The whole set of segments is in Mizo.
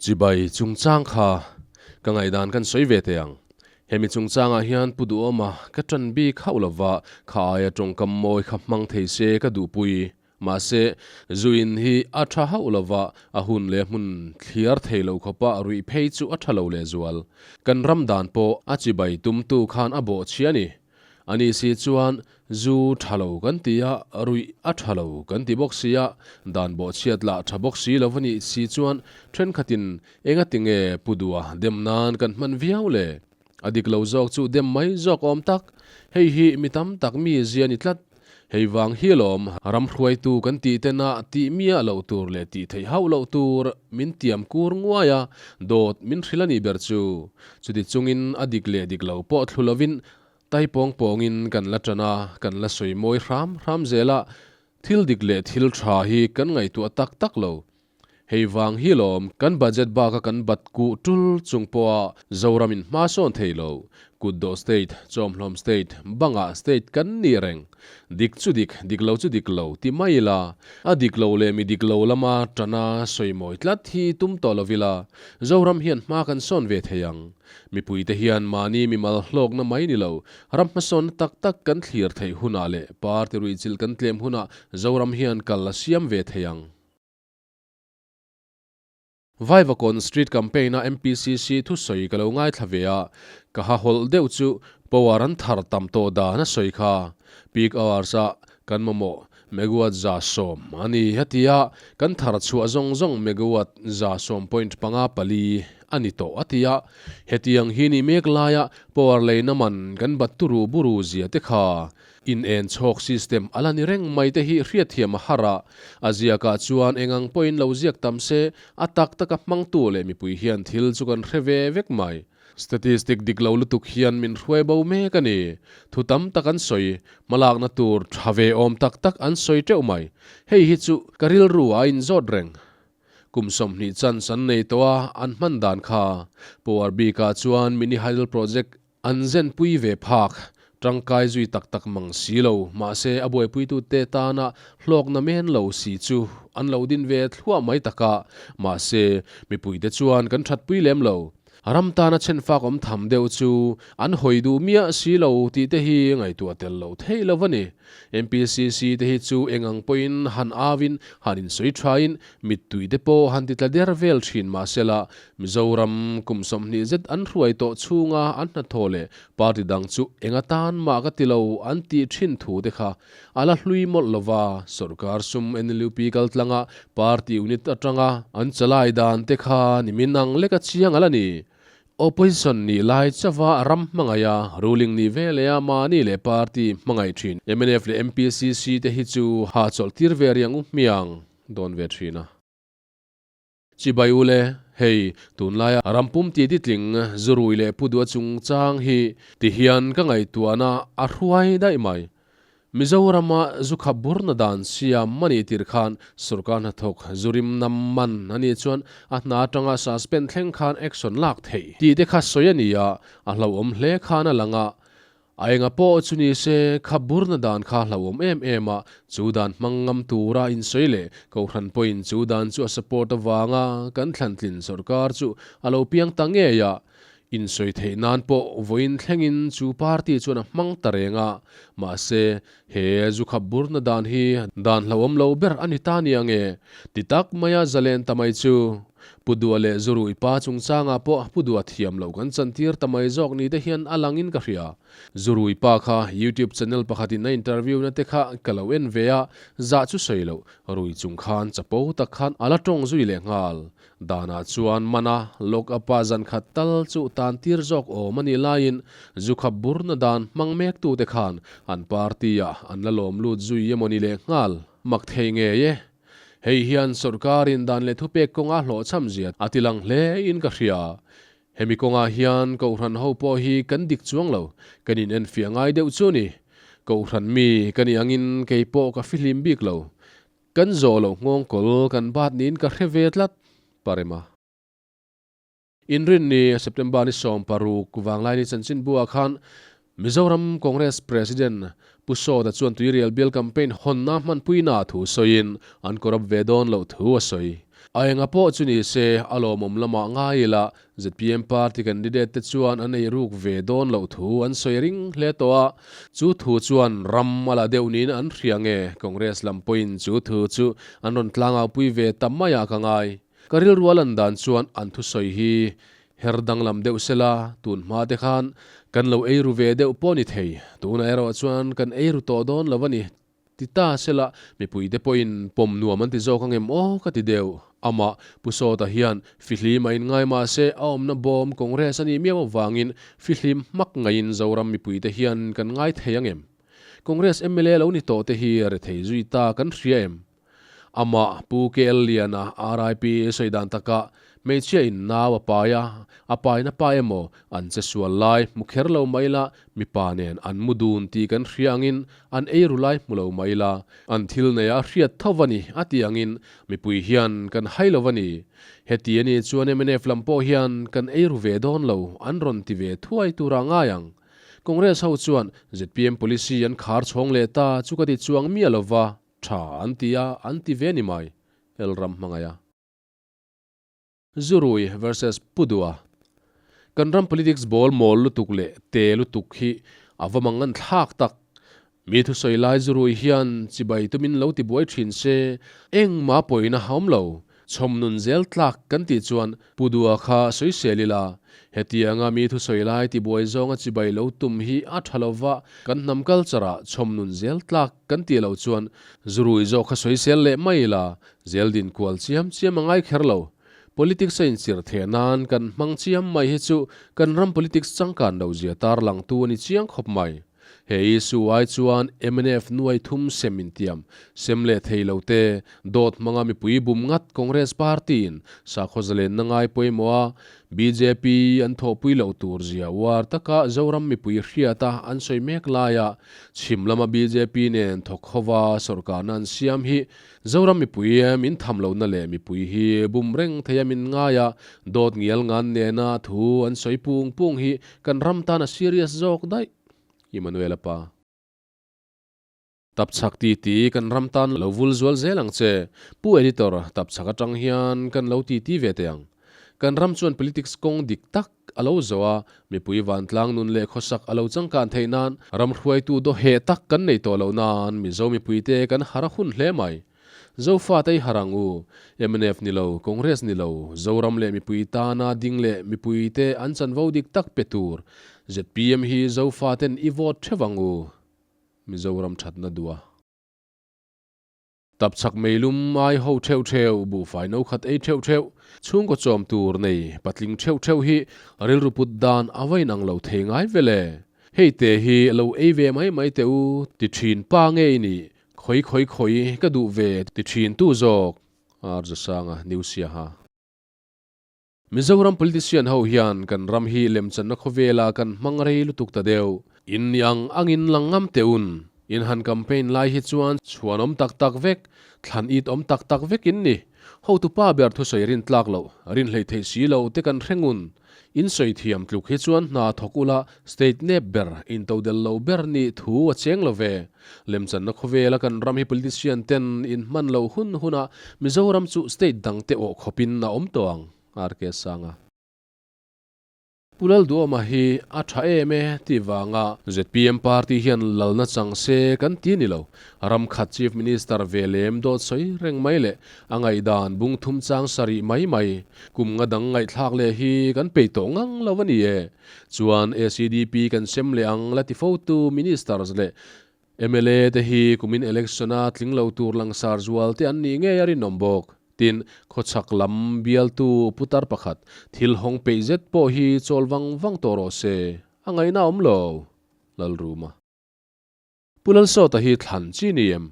Chibai chungchang kha ka ngaihdan kan sawi ve teh ang. Hemi chungchangah hian Pu Duhawma ka ṭan bik hauh lova, kha aia ṭawngkam mawi kha hmang thei se ka duhpui. Mahse, zuin hi a ṭha hauh lova, a hun leh hmun thliar thei lo khawpa ruih phei chu a ṭha lo lehzual. Kan ram dan pawh a chibai tumtu khan a bawhchhia a ni. Ani si chuan zu tha lo kan ti a, ruih a tha lo kan ti bawk si a, dan bawhchhiat lah tha bawk si lo a nih si chuan thenkhatin engati nge pu dua dem nan kan hman viau le? A dik lo zawk chu dem mai zawk awm tak. Hei hi mi tam tak mi zia ni tlat. Hei vang hi alawm, ram hruaitu kan tih tena tih miah loh tur leh tih theih hauh loh tur min tiam kur nguai a, dawt min hrilh a nih ber chu. Chuti chungin a dik leh dik lo pawh thlu lovin tai pawng pawngin kan la tan a, kan la sawi mawi hram hram zel a, thil dik leh thil tha hi kan ngaihtuah tak tak lo. Hei vang hi lawm kan budget baka kan bat kuh tul chung pawha Zoramin hma sawn thei lo. Kutdawh state, Chawmhlawm state, Bangah state kan ni reng. Dik chu dik, dik lo chu dik lo ti mai ila. A dik lo leh mi dik lo lama tana sawi mawi tlat hi tum tawh lo ila, Zoram hian hma kan sawn ve thei ang. Mipuite hian mahni mimal hlawkna mai ni lo, ram hmasawnna tak tak kan thlir theih hunah leh party ruihchilh kan tlem hunah Zoram hian kal a siam ve thei ang. Vaivakawn Street Campaign-a MPCC thusawi ka lo ngaithla ve a, ka ha hawlh deuh chu power an thar tam tawh dan a sawi kha. Peak hours-a kan mamawh megawatt 110 a ni a ti a, kan thar chhuah zawng zawng megawatt 10.54 a ni tawh a ti a. Hetiang hi ni mek laia power leina man kan bat turu buru zia te kha In en chhawk system a la ni reng mai te hi hriatthiam a har a, a ziakah chuan eng ang pawhin lo ziak tam se, a tak taka hmangtu leh mipui hian thil chu kan hre ve vek mai. Statistic dik lo lutuk hian min hruai bo mek a ni. Thu tam tak an sawi, hmalakna tur tha ve awm tak tak an sawi teuh mai. Hei hi chu ka rilru a inzawt reng. Kum 20 chance an nei tawh a, an hman dan kha. Power bikah chuan mini hydel project An zenpui ve phak, tangkai zui tak tak mang si lo, mahse a buaipuitute tana hlawkna men lo si chu an lo din ve thluah mai tak a, mahse mipuite chuan kan thatpui lem lo. Ram tana chhenfak awm tham deuh chu an hawi duh miah si lo tih te hi ngaihtuah tel loh theih lo a ni. MPCC te hi chu eng ang pawhin han auin han insawi thain mittui te pawh han ti tla der vel thin mahsela Mizoram kum 20 zet an hruai tawh chhunga an hnathawh leh party dang chu eng atan mah ka ti lo an tih thin thu te kha a la hlui mawlh lova, sorkar sum NLUP kaltlanga party unit atanga an chalai dan te kha nimin ang lek a chiang a la ni. Opposition nih lai chauha ram hmangaiha ruling nih ve leh a mahni leh party hmangaih thin mnf leh MPCC te hi chu hahchawlh tir ve riang u hmiang dawn ve thin a. Chibai u le, hei, tunlaia rampum ti titling zurui leh pu duh a chungchang hi ti hian ka ngaihtuahna a hruai daih mai. Mizorama zu khap burna dan siam a nih tir khan sorkar hnathawk zurim nam man a nih chuan a hna atanga suspend thleng khan action lak theih tih te kha sawi a ni a, a hlauhawm hle khan a lang a. A enga pawh chu ni se, kha burna dan kha hlauhawm em em a, chu dan hmang ngam tura insawi leh Kohhran pawhin chu dan chu a support avanga kan thlantlin sorkar chu a lo piang ta ngei a, insawi theih nan pawh vawiin thlengin chu party chuan a hmang ta reng a, mahse he zu khap burna dan hi dan hlauhawm lo ber a ni ta nia nge? Ti tak maia zalen ta mai chu. Pu Dua leh Zurui pa chungchangah pawh Pu Dua thiam loh kan chantir ta mai zawk ni te hian a langin ka hria. Zurui pa kha YouTube channel pakhatin a interview na te kha ka lo en ve a, zah chu sawi loh, rui chung khan chapo tak khan a la tawng zui leh nghal. Danah chuan mana lock up a zan khat tal chu tan tir zawk awm a nih laiin zu khap burna dan hmang mek tu te khan an party ah an la lawm lut zui emaw ni leh nghal. Mak thei ngei e. Hei hian sorkarin dan leh thupek kawnga hlawhchham zia a ti lang hle in ka hria. Hemi kawngah hian Kohhran ho pawh hi kan dik chuang lo, kan in enfiah ngai deuh chu ni. Kohhran mi ka nih angin kei pawh ka fihlim bik lo. Kan zawh loh nghawngkawl kan bat niin ka hre ve tlat, Parema. Inrinni, September ni 16 Vanglaini chanchinbu ah khan Mizoram Congress President Pu Sawta chuan Tuirial Bial Campaign hawnna hmanpuina thu sawiin an corrupt ve dawn loh thu a sawi. A enga pawh chu ni se, a lawmawm lamah ngai ila, zpm party candidate te chuan an ei ruk ve dawn loh thu an sawi ring hle tawh a, chu thu chuan ram a la deuh niin an hria nge Congress lam pawhin chu thu chu an rawn tlangaupui ve ta maiah ka ngai. Ka rilru a lan dan chuan an thusawi hi her danglam deuh sela, tun hma te khan kan lo ei ru ve deuh pawh ni thei, tunah erawh chuan kan ei ru tawh dawn lo a ni. Ti ta sela, mipuite pawhin pawm nuam an ti zawk ang em aw ka ti deuh. Amah, Pu Sawta hian fihlim a inngai mah se a awmna bawm Congress a nih miau avangin fihlim hmak ngaiin Zoram mipuite hian kan ngai thei ang em? Congress mla lo ni tawh te hi rethei zui ta kan hria em? Amah, Pu KL Liana, RIP, sawi dan takah hmeichhia in nau a pai a, a paina pa emaw an che sual lai hmu kher lo mai la, mipa nen an mu dun tih kan hria angin an ei ru lai hmu lo mai la, an thil neia a hriat tho va ni a tih angin mipui hian kan hai lo va ni. Heti a nih chuan mnf lam pawh hian kan ei ru ve dawn lo an rawn ti ve thuai turah ngai ang. Congress ho chuan zpm policy an khar chhawng leh ta chu ka ti chuang miah lo va. Tha an ti a, an ti ve ni mai, Elram hmangaih a. Zurui versus Pudua. Kan ram politics ball mawl lutuk leh te lutuk hi a va mang ngan thlak tak. Mi thusawi lai Zurui hian chibai tumin lo ti buai thin se, engmah pawina a awm lo. Chhawm nun zel tlak kan tih chuan Pu Dua kha sawisel ila, hetianga mi thusawi lai tibuai zawnga chibai lo tum hi a tha lova, kan hnam culture ah chhawm nun zel tlak kan tih loh chuan zurui zawk kha sawisel leh mai ila, zel din kual chiam chiam a ngai kher lo. Politics a inchirh theh nan kan hmang chiam mai hi chu kan ram politics changkan loh zia tarlangtu a ni chiang khawp mai. He issue ai chuan mnf nuai thum sem intiam, sem leh thei lo te, dawt hmanga mipui bum ngat Congress party in sakhaw zalenna ngai pawimawh a, bjp an thawhpui loh tur zia uar taka Zoram mipui hriata an sawi mek laia chhim lama bjp nen thawk hova sawrkarna an siam hi Zoram mipui min tham lohna leh mipui hi bum reng thei a min ngai a, dawt ngial ngan nena thu an sawi pung pung hi kan ram tan a serious zawk daih. Emmanuel-a pa. Tapchhak ti ti kan ram tan lo vul zual zel ang che. Pu Editor, tapchhak atang hian kan lo ti ti ve teh ang. Kan ram chuan politics kawng dik tak a lo zo a, mipui vantlang nun leh khawsak a lo changkan theih nan ram hruaitu daw heh tak kan nei tawh loh nan Mizo mipuite kan har a hun hle mai. Zofate i har ang u. Mnf ni lo, Congress ni lo, Zoram leh mipui tana ding leh mipuite an chanvo dik tak pe tur zpm hi Zofaten i vote theuh ang u. Mizoram thatna duh a. Tapchhak meilum ai ho theuh theuh, buhfai no khat ei theuh theuh, chhungkaw chawm tur nei patling theuh theuh hi rilru put dan a va inang lo thei ngai vel e. Hei te hi lo ei ve mai mai teh u, ti thin pa nge i nih, khawi khawi khawi ka duh ve ti thin tu zawk, Rzasanga New Siaha. Mizoram politician ho hian kan ram hi lemchanna khawvela kan hmang rei lutuk ta deuh. In ni ang angin lang ngam teh un. In han campaign lai hi chuan chhuan awm tak tak vek, thlan it awm tak tak vek in ni. Hotupa ber thusawi rin tlak loh, rin hleih theih si lo te kan hre ngun. In sawi thiam tluk hi chuan hna thawk ula state nep ber, intodel lo ber nih thu a cheng lo ve. Lemchanna khawvela kan ram hi politician ten in hman loh hun hunah Mizoram chu state dang te awh khawpin a awm tawh ang, RK Sanga. Pu Lalduhawma hi a tha em e tih vanga zpm party hian lalna chang se kan ti ni lo. Ram khat Chief Minister ve lem dawt sawi reng mai leh a ngaihdan bung thum chang sarih mai mai kum nga dang ngaihthlak leh hi kan peih tawh ngang lo a ni e. Chuan ACDP kan sem leh ang la ti fotu Ministers leh mla te hi kumin election a tling lo tur langsar zual te an nih ngei a rinawm bawk. Tin, khawchhak lam bialtu putar pakhat thil hawng peih zet pawh hi chawl vang vang tawh rawh se, a ngaihna awm lo. Lalruma. Pu Lalsawta hi thlan chi ni em?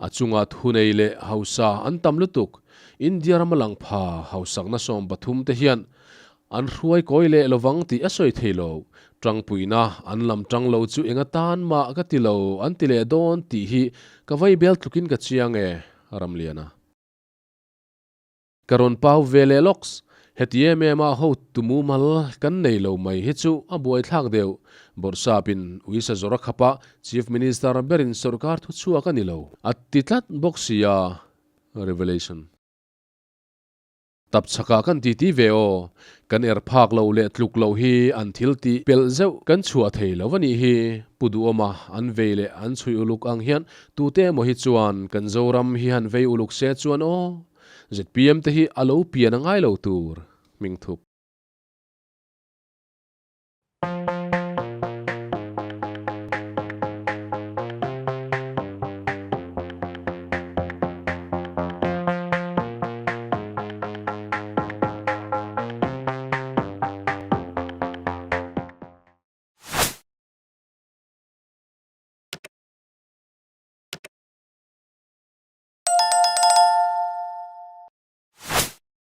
A chunga thunei leh hausa an tam lutuk. India rama lang pha hausakna 13 te hian an hruai kawi leh lovang tih a sawi thei lo. Tangpuina an lam tang lo chu enga tan mah ka ti lo an ti leh dawn tih hi ka vai bel tlukin ka chiang e, Ramliana. Ka rawn pau ve leh lawks. Heti em em a ho tu mumal kan nei lo mai hi chu a buaithlak deuh. Bawrhsapin uisa zawr a khap a, Chief Minister berin sorkar thu chhuak a ni lo. A ti tlat bawk si a. Revelation. Tapchhakah kan titi ve aw. Kan er phak loh leh tluk loh hi an thil tih pelh zeuh kan chhuah thei lo a nih hi. Pu Duhawma an vei leh an chhui uluk ang hian tute emaw hi chuan kan Zoram hi han vei uluk se chuan aw. ZPM te hi a lo pian a ngai lo tur. Hming thup.